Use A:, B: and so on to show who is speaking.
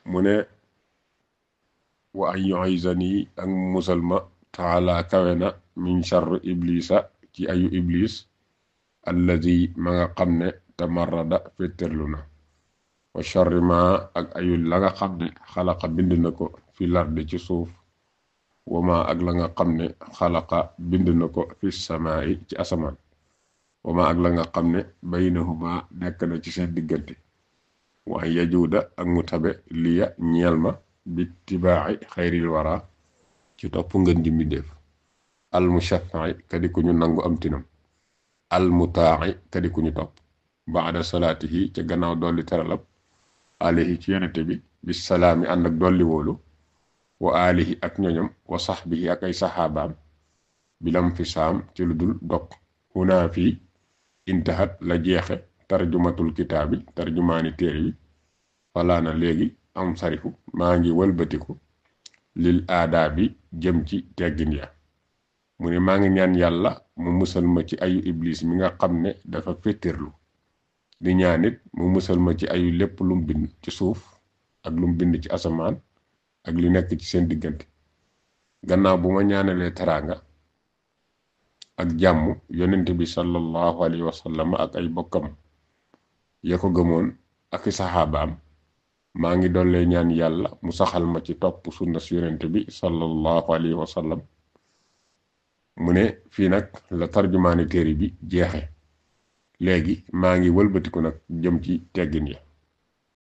A: mu ne wa an yu'izani ak musal ma taala kawe na min sharr iblisa ci ayu iblis allazi ma nga xam ne tamarrada fétterlu na wa sharri ma ak ayu la nga xam ne xalaqa bind na ko fi lardi ci suuf wa ma ak la nga xam ne xalaqa bind na ko fi samaa'i ci asamaan wa ma ak la nga xam ne baynahuma nekk na ci seen diggante wa yajuuda ak mu tabe liya ñeel ma bittibaa'i xayril wara ci topp ngën ji mbindéef al mushaffa'i kadi ku ñu nangu am tinam al mutaa'i kadi ku ñu topp baada salaatihi ca gannaaw dolli teralab alayhi ci yonente bi bisalaami ànd ak dolli wóolu wa alihi ak ñoñam wa sahbihi ak ay saxaabaam bilam fi saam ci lu dul dog hunaa fii intahat la jeexe tarjumatul kitaabi tarjumaani téere bi falaana léegi am sarifu maa ngi wëlbatiku lil aadaa bi jëm ci teggin ya mu ne maa ngi ñaan yàlla mu musal ma ci ayu iblis mi nga xam ne dafa féttirlu di ñaanit mu musal ma ci ayu lépp lum bind ci suuf ak lum bind ci asamaan ak li nekk ci seen diggante gannaaw bu ma ñaanalee teraanga ak jàmm yonent bi sallallahu alayhi wa sallam ak ay bokkam ya ko gëmoon ak i saxaabaam maa ngi dollee ñaan yàlla mu saxal ma ci topp sunna si yonent bi sallallahu alayhi wa sallam mu ne fii nag la tarjumaani téere bi jeexe léegi maa ngi wëlbatiku nag jëm ci teggin ya